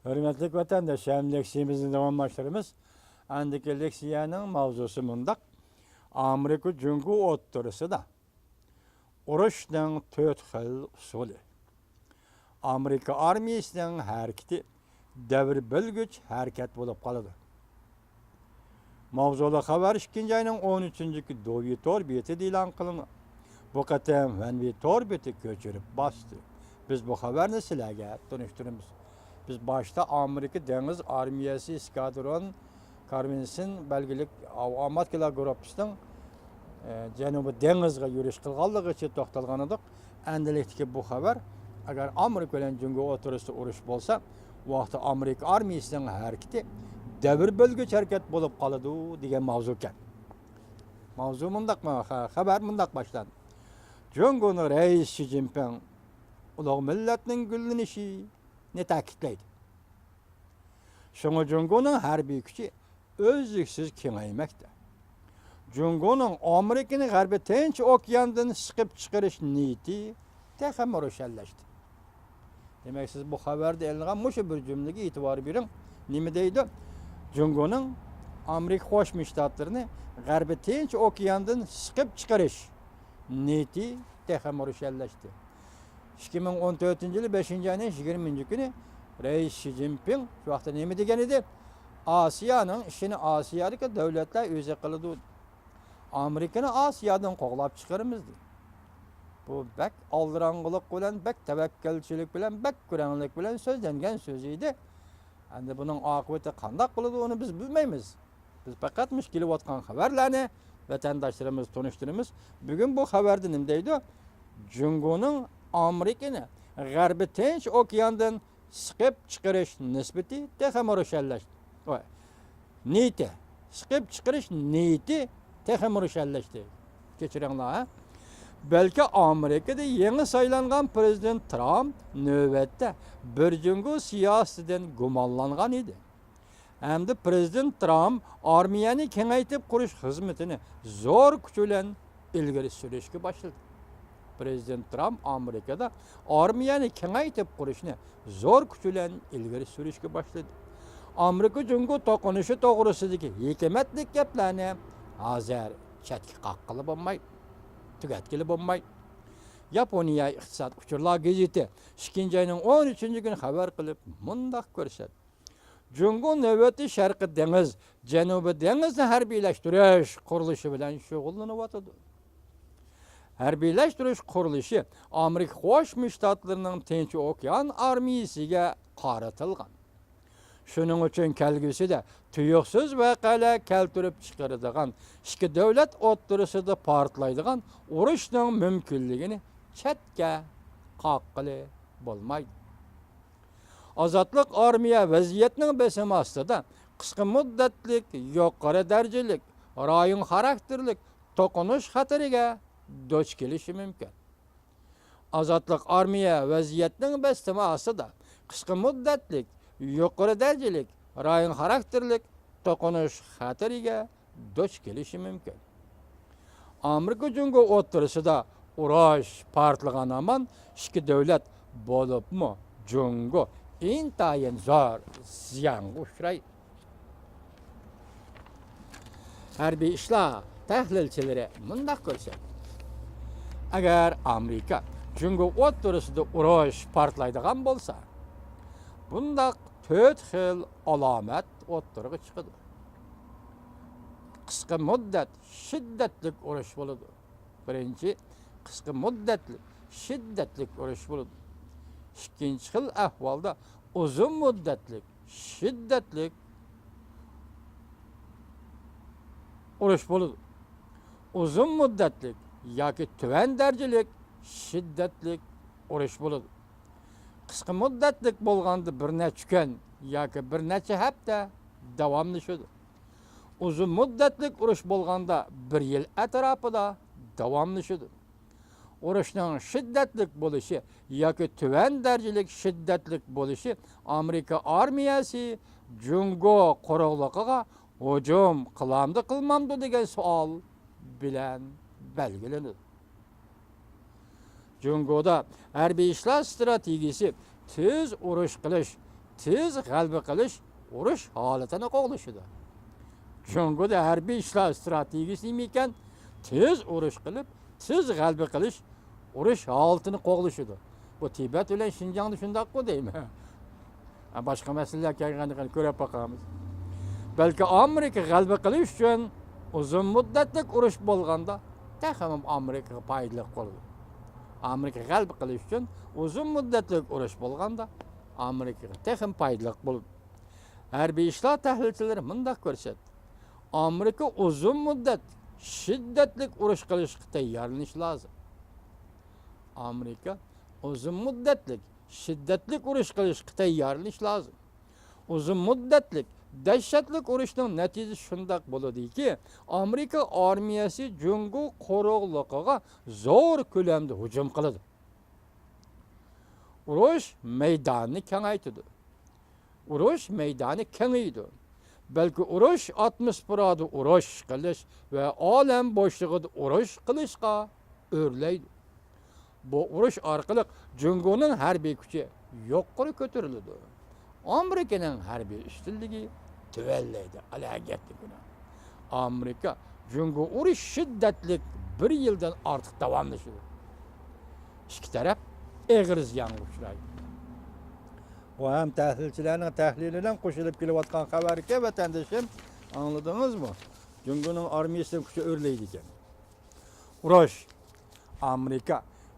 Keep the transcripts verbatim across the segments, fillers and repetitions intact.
ھۆرمەتلىك ۋەتەنداش، ھەم لېكسىيىمىزنى داۋاملاشتۇرىمىز. ئەندىكى لېكسىيەنىڭ ماۋزۇسى مۇنداق: ئامېرىكا جۇڭگو ئوتتۇرىسىدا ئۇرۇشنىڭ تۆت خىل ئۇسۇلى. ئامېرىكا ئارمىيىسىنىڭ ھەرىكىتى دەۋر بۆلگۈچ ھەرىكەت بولۇپ قالىدۇ. ماۋزۇلۇق خەۋەر ئىككىنچى ئاينىڭ ئون ئۈچىنچى كۈنى دوۋيى تور بېتىدە ئېلان قىلىندى. بۇ قېتىم ۋەنۋى تور بېتى كۆچۈرۈپ باستى. بىز بۇ خەۋەرنى سىلەرگە تونۇشتۇرىمىز. بىز باشتا ئامېرىكا دېڭىز ئارمىيەسى ئېسكادرون كارۋىنسن بەلگىلىك ئاۋاماتكىلار گۇرۇپپىسىنىڭ، ئە، جەنۇبىي دېڭىزغا يۈرۈش قىلغانلىقى ئۈچۈن توختالغان ئىدۇق. ئەندىلىكتىكى بۇ خەۋەر، ئەگەر ئامېرىكا بىلەن جۇڭگو ئوتتۇرىسىدا ئۇرۇش بولسا، بۇ ۋاقىتتا ئامېرىكا ئارمىيىسىنىڭ ھەرىكىتى دەۋر بۆلگۈچ ھەرىكەت بولۇپ قالىدۇ، دېگەن ماۋزۇكەن. ماۋزۇ مۇنداق، خە-، خەۋەر مۇنداق باشلاندى. جۇڭگونىڭ رەئىسى شى جىنپىڭ ئۇلۇغ مىللەتنىڭ گۈللىنىشىنى تەكىتلەيدۇ. شۇڭا جۇڭگونىڭ ھەربىي كۈچى ئۈزلۈكسىز كېڭەيمەكتە. جۇڭگونىڭ ئامېرىكىنى غەربىي تىنچ ئوكياندىن سىقىپ چىقىرىش نىيىتى تېخىمۇ روشەنلەشتى. دېمەك، سىز بۇ خەۋەردە ئېلىنغان مۇشۇ بىر جۈملىگە ئېتىبار بېرىڭ. نېمە دەيدۇ؟ جۇڭگونىڭ ئامېرىكا قوشما شتاتلىرىنى غەربىي تىنچ ئوكياندىن سىقىپ چىقىرىش نىيىتى تېخىمۇ روشەنلەشتى. ئىككى مىڭ ئون تۆتىنچى يىلى بەشىنچى ئاينىڭ يىگىرمىنچى كۈنى رەئىس شى جىنپىڭ شۇ ۋاقىتتا نېمە دېگەن ئىدى؟ ئاسىيانىڭ ئىشىنى ئاسىيادىكى دۆلەتلەر ئۆزى قىلىدۇ. ئامېرىكىنى ئاسىيادىن قوغلاپ چىقىرىمىز دېدى. بۇ بەك ئالدىراڭغۇلۇق بىلەن، بەك تەۋەككەلچىلىك بىلەن، بەك كۆرەڭلىك بىلەن سۆزلەنگەن سۆز ئىدى. ئەمدى بۇنىڭ ئاقىۋىتى قانداق بولىدۇ، ئۇنى بىز بىلمەيمىز. بىز پەقەت مۇشۇ كېلىۋاتقان خەۋەرلەرنى ۋەتەنداشلىرىمىز تونۇشتۇرىمىز. بۈگۈن بۇ خەۋەردە نېمە دەيدۇ؟ جۇڭگونىڭ ئامېرىكىنى غەربىي تىنچ ئوكياندىن سىقىپ چىقىرىش نىسبىتى تېخىمۇ روشەنلەشتى. ۋاي، نىيىتى، سىقىپ چىقىرىش نىيىتى تېخىمۇ روشەنلەشتى. كەچۈرۈڭلار، ھە؟ بەلكى ئامېرىكىدا يېڭى سايلانغان پىرېزىدېنت ترامپ نۆۋەتتە بىر جۇڭگو سىياسىتىدىن گۇمانلانغان ئىدى. ھەمدە پىرېزىدېنت ترامپ ئارمىيەنى كېڭەيتىپ قۇرۇش خىزمىتىنى زور كۈچ بىلەن ئىلگىرى سۈرۈشكە باشلىدى. پىرېزىدېنت ترامپ ئامېرىكىدا ئارمىيەنى كېڭەيتىپ قۇرۇشنى زور كۈچ بىلەن ئىلگىرى سۈرۈشكە باشلىدى. ئامېرىكا جۇڭگو توقۇنۇشى توغرىسىدىكى ھېكمەتلىك گەپلەرنى ھازىر چەتكە قاققىلى بولمايدۇ، تۈگەتكىلى بولمايدۇ. ياپونىيە ئىقتىساد ئۇچۇرلار گېزىتى ئىككىنچى ئاينىڭ ئون ئۈچىنچى كۈنى خەۋەر قىلىپ مۇنداق كۆرسەتتى. جۇڭگو نۆۋەتتە شەرقىي دېڭىز، جەنۇبىي دېڭىزنى ھەربىيلەشتۈرۈش قۇرۇلۇشى بىلەن شۇغۇللىنىۋاتىدۇ. ھەربىيلەشتۈرۈش قۇرۇلۇشى ئامېرىكا قوشما شتاتلىرىنىڭ تىنچ ئوكيان ئارمىيىسىگە قارىتىلغان. شۇنىڭ ئۈچۈن كەلگۈسىدە تۇيۇقسىز ۋەقەلەر كەلتۈرۈپ چىقىرىدىغان، ئىككى دۆلەت ئوتتۇرىسىدا پارتلايدىغان ئۇرۇشنىڭ مۇمكىنلىكىنى چەتكە قاققىلى بولمايدۇ. ئازادلىق ئارمىيە ۋەزىيەتنىڭ بېسىمى ئاستىدا قىسقا مۇددەتلىك، يۇقىرى دەرىجىلىك رايون خاراكتېرلىك توقۇنۇش خەتىرىگە دۇچ كېلىشى مۇمكىن. ئازادلىق ئارمىيە ۋەزىيەتنىڭ بېسىمى ئاستىدا قىسقا مۇددەتلىك، يۇقىرى دەرىجىلىك رايون خاراكتېرلىك توقۇنۇش خەتىرىگە دۇچ كېلىشى مۇمكىن. ئامېرىكا جۇڭگو ئوتتۇرىسىدا ئۇرۇش پارتلىغان ھامان ئىككى دۆلەت، بولۇپمۇ جۇڭگو ئىنتايىن زور زىيانغا ئۇچرايدۇ. ھەربىي ئىشلار تەھلىلچىلىرى مۇنداق كۆرسەتتى. ئەگەر ئامېرىكا جۇڭگو ئوتتۇرىسىدا ئۇرۇش پارتلايدىغان بولسا، بۇنداق تۆت خىل ئالامەت ئوتتۇرىغا چىقىدۇ. قىسقا مۇددەت شىددەتلىك ئۇرۇش بولىدۇ. بىرىنچى، قىسقا مۇددەتلىك شىددەتلىك ئۇرۇش بولىدۇ. ئىككىنچى خىل ئەھۋالدا ئۇزۇن مۇددەتلىك شىددەتلىك ئۇرۇش بولىدۇ. ئۇزۇن مۇددەتلىك ياكى تۆۋەن دەرىجىلىك شىددەتلىك ئۇرۇش بولىدۇ. قىسقا مۇددەتلىك بولغاندا بىر نەچچە كۈن ياكى بىر نەچچە ھەپتە داۋاملىشىدۇ. ئۇزۇن مۇددەتلىك ئۇرۇش بولغاندا بىر يىل ئەتراپىدا داۋاملىشىدۇ. ئۇرۇشنىڭ شىددەتلىك بولۇشى ياكى تۆۋەن دەرىجىلىك شىددەتلىك بولۇشى ئامېرىكا ئارمىيەسى جۇڭگو قۇرۇقلۇقىغا ھۇجۇم قىلامدۇ قىلمامدۇ دېگەن سوئال بىلەن بەلگىلىنىدۇ. جۇڭگودا ھەربىي ئىشلار ئىستراتېگىيىسى تېز ئۇرۇش قىلىش، تېز غەلىبە قىلىش، ئۇرۇش ھالىتىنى قوغلىشىدۇ. جۇڭگودا ھەربىي ئىشلار ئىستراتېگىيىسى نېمە ئىكەن؟ تېز ئۇرۇش قىلىپ، تېز غەلىبە قىلىش، ئۇرۇش ھالىتىنى قوغلىشىدۇ. بۇ تىبەت بىلەن شىنجاڭدا شۇنداققۇ دەيمەن. ھە، باشقا مەسىلىلەر كەلگەندە كۆرۈپ باقارمىز. بەلكى ئامېرىكا غەلىبە قىلىش ئۈچۈن ئۇزۇن مۇددەتلىك ئۇرۇش بولغاندا تېخىمۇ ئامېرىكىغا پايدىلىق بولىدۇ. ئامېرىكا غەلىبە قىلىش ئۈچۈن ئۇزۇن مۇددەتلىك ئۇرۇش بولغاندا ئامېرىكىغا تېخىمۇ پايدىلىق بولىدۇ. ھەربىي ئىشلار تەھلىلچىلىرى مۇنداق كۆرسەتتى. ئامېرىكا ئۇزۇن مۇددەت شىددەتلىك ئۇرۇش قىلىشقا تەييارلىنىشى لازىم. ئامېرىكا ئۇزۇن مۇددەتلىك شىددەتلىك ئۇرۇش قىلىشقا تەييارلىنىشى لازىم. ئۇزۇن مۇددەتلىك دەھشەتلىك ئۇرۇشنىڭ نەتىجىسى شۇنداق بولىدۇكى، ئامېرىكا ئارمىيەسى جۇڭگو قۇرۇقلۇقىغا زور كۆلەمدە ھۇجۇم قىلىدۇ. ئۇرۇش مەيدانىنى كېڭەيتىدۇ. ئۇرۇش مەيدانى كېڭىيىدۇ. بەلكى ئۇرۇش ئاتموسفېرادا ئۇرۇش قىلىش ۋە ئالەم بوشلۇقىدا ئۇرۇش قىلىشقا ئۆرلەيدۇ. بۇ ئۇرۇش ئارقىلىق جۇڭگونىڭ ھەربىي كۈچى يۇقىرى كۆتۈرۈلىدۇ. ئامېرىكىنىڭ ھەربىي ئۈستۈنلۈكى تۆۋەنلەيدۇ. ئەلەگەتلىكىنى. ئامېرىكا جۇڭگو ئۇرۇش شىددەتلىك بىر يىلدىن ئارتۇق داۋاملىشىدۇ. ئىككى تەرەپ ئېغىر زىيانغا ئۇچرايدۇ. بۇ ھەم تەھلىلچىلەرنىڭ تەھلىلى بىلەن قوشۇلۇپ كېلىۋاتقان خەۋەركەن، ۋەتەندىشىم، ئاڭلىدىڭىزمۇ؟ جۇڭگونىڭ ئارمىيىسىنىڭ كۈچى ئۆرلەيدىكەن. ئۇرۇش. ئامېرىكا،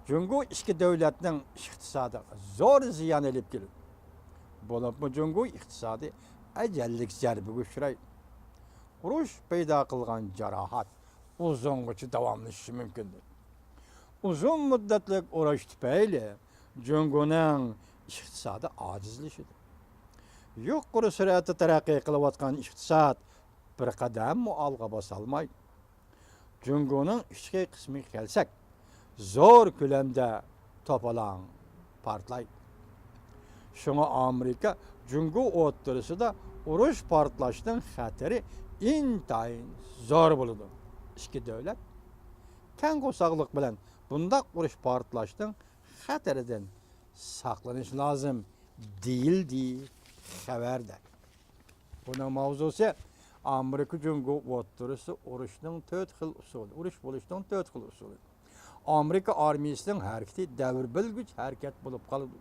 جۇڭگو ئىككى دۆلەتنىڭ ئىقتىسادىغا زور زىيان ئېلىپ كېلىدۇ. بولۇپمۇ جۇڭگو ئىقتىسادى ئەجەللىك زەربىگە ئۇچرايدۇ. ئۇرۇش پەيدا قىلغان جاراھەت ئۇزۇنغىچە داۋاملىشىشى مۇمكىن. ئۇزۇن مۇددەتلىك ئۇرۇش تۈپەيلى جۇڭگونىڭ ئىقتىسادى ئاجىزلىشىدۇ. يۇقىرى سۈرئەتتە تەرەققىي قىلىۋاتقان ئىقتىساد بىر قەدەممۇ ئالغا باسالمايدۇ. جۇڭگونىڭ ئىچكى قىسمىغا كەلسەك، زور كۆلەمدە توپىلاڭ پارتلايدۇ. شۇڭا ئامېرىكا جۇڭگو ئوتتۇرىسىدا ئۇرۇش پارتلاشنىڭ خەتىرى ئىنتايىن زور بولىدۇ. ئىككى دۆلەت كەڭ قورساقلىق بىلەن بۇنداق ئۇرۇش پارتلاشنىڭ خەتىرىدىن ساقلىنىش لازىم، دېيىلدى خەۋەردە. بۇنىڭ ماۋزۇسى ئامېرىكا جۇڭگو ئوتتۇرىسىدا ئۇرۇشنىڭ تۆت خىل ئۇسۇلى، ئۇرۇش بولۇشنىڭ تۆت خىل ئۇسۇلى. ئامېرىكا ئارمىيىسىنىڭ ھەرىكىتى دەۋر بۆلگۈچ ھەرىكەت بولۇپ قالىدۇ.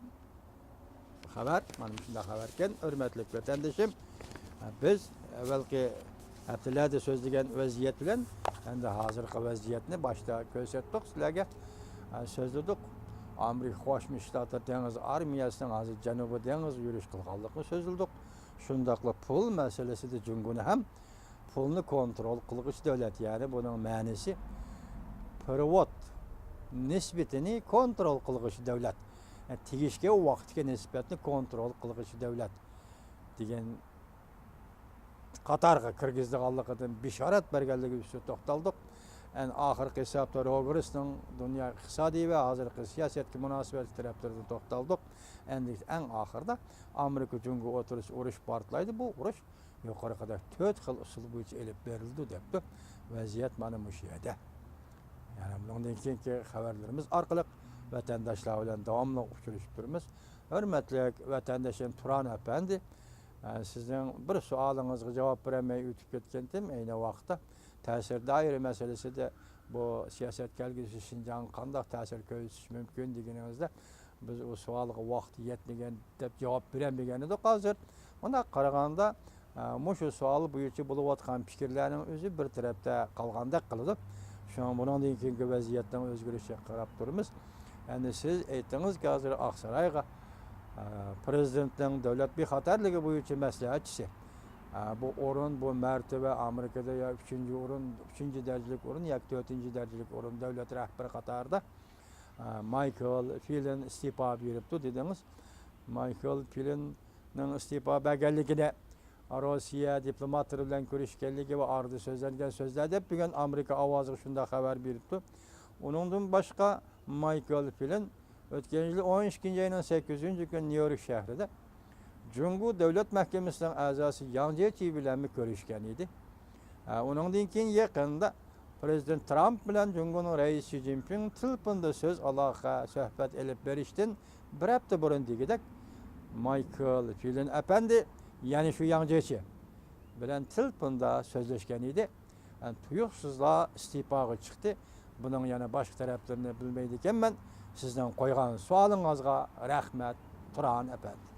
خەۋەر، مانا مۇشۇنداق خەۋەركەن، ھۆرمەتلىك ۋەتەندىشىم. بىز ئەۋۋەلقى ھەپتىلەردە سۆزلىگەن ۋەزىيەت بىلەن ئەمدى ھازىرقى ۋەزىيەتنى باشتا كۆرسەتتۇق سىلەرگە، سۆزلىدۇق. ئامېرىكا قوشما شتاتلىرى دېڭىز ئارمىيەسىنىڭ ھازىر جەنۇبىي دېڭىزدا يۈرۈش قىلغانلىقىنى سۆزلىدۇق. شۇنداقلا پۇل مەسىلىسىدە جۇڭگونى ھەم پۇلنى كونترول قىلغۇچى دۆلەت، يەنى بۇنىڭ مەنىسى پېرېۋوت نىسبىتىنى كونترول قىلغۇچى دۆلەت، تېگىشكە ۋاقىتقا نىسبەتنى كونترول قىلغۇچى دۆلەت دېگەن قاتارغا كىرگۈزىدىغانلىقىدىن بېشارەت بەرگەنلىكى ئۈستىدە توختالدۇق. ئەڭ ئاخىرقى ھېسابتا روگېرسنىڭ دۇنيا ئىقتىسادى ۋە ھازىرقى سىياسەتكە مۇناسىۋەتلىك تەرەپلىرىدىن توختالدۇق. ئەمدى ئەڭ ئاخىرىدا ئامېرىكا جۇڭگو ئوتتۇرىسىدا ئۇرۇش پارتلايدۇ. بۇ ئۇرۇش يۇقىرىقىدەك تۆت خىل ئۇسۇل بويىچە ئېلىپ بېرىلىدۇ دەپتۇ. ۋەزىيەت مانا مۇشۇ يەردە. يەنە بۇنىڭدىن كېيىنكى خەۋەرلىرىمىز ئارقىلىق ۋەتەنداشلار بىلەن داۋاملىق ئۇچرىشىپ تۇرىمىز. ھۆرمەتلىك ۋەتەندىشىم تۇران ئەپەندى، ئە، سىزنىڭ بىر سوئالىڭىزغا جاۋاب بېرەلمەي ئۆتۈپ كەتكەنتىم. ئەينى ۋاقىتتا تەسىر دائىرە مەسىلىسىدە بۇ سىياسەت كەلگۈسى شىنجاڭغا قانداق تەسىر كۆرسىتىشى مۇمكىن دېگىنىڭىزدە، بىز ئۇ سوئالغا ۋاقتى يەتمىگەن دەپ جاۋاب بېرەلمىگەن ئىدۇق. ھازىر مۇنداق قارىغاندا، ئە، مۇشۇ سوئال بويىچە بولۇۋاتقان پىكىرلەرنىڭ ئۆزى بىر تەرەپتە قالغاندەك قىلىدۇ. شۇڭا بۇنىڭدىن كېيىنكى ۋەزىيەتنىڭ ئۆزگىرىشىگە قاراپ تۇرىمىز. ئەمدى سىز ئېيتتىڭىزكى، ھازىر ئاقسارايغا، ئە، پىرېزىدېنتنىڭ دۆلەت بىخەتەرلىكى بويىچە مەسلىھەتچىسى. ئە، بۇ ئورۇن، بۇ مەرتىۋە ئامېرىكىدا يا ئۈچىنچى ئورۇن، ئۈچىنچى دەرىجىلىك ئورۇن ياكى تۆتىنچى دەرىجىلىك ئورۇن دۆلەت رەھبىرى قاتارىدا، ئە، مايكل فىلىن ئىستېپا بېرىپتۇ دېدىڭىز. مايكل فىلىننىڭ ئىستېپا بەرگەنلىكىنى، روسىيە دىپلوماتلىرى بىلەن كۆرۈشكەنلىكى ۋە ئارىدا سۆزلەنگەن سۆزلەر دەپ بۈگۈن ئامېرىكا ئاۋازىغا شۇنداق خەۋەر بېرىپتۇ. ئۇنىڭدىن باشقا، مايكل فىلىن ئۆتكەن يىل ئون ئىككىنچى ئاينىڭ سەككىزىنچى كۈنى نيۇ يورك شەھىرىدە جۇڭگو دۆلەت مەھكىمىسىنىڭ ئەزاسى ياڭ جيېچى بىلەنمۇ كۆرۈشكەن ئىدى. ھە، ئۇنىڭدىن كېيىن يېقىندا پىرېزىدېنت ترامپ بىلەن جۇڭگونىڭ رەئىسى شى جىنپىڭ تېلېفوندا سۆز ئالاقە، سۆھبەت ئېلىپ بېرىشتىن بىر ھەپتە بۇرۇن دېگۈدەك، مايكل فىلىن ئەپەندى، يەنە شۇ ياڭ جيېچى بىلەن تېلېفوندا سۆزلەشكەن ئىدى. يەنى تۇيۇقسىزلا ئىستېپاغا چىقتى. بۇنىڭ يەنە باشقا تەرەپلىرىنى بىلمەيدىكەنمەن. سىزنىڭ قويغان سوئالىڭىزغا رەھمەت، تۇران ئەپەندى.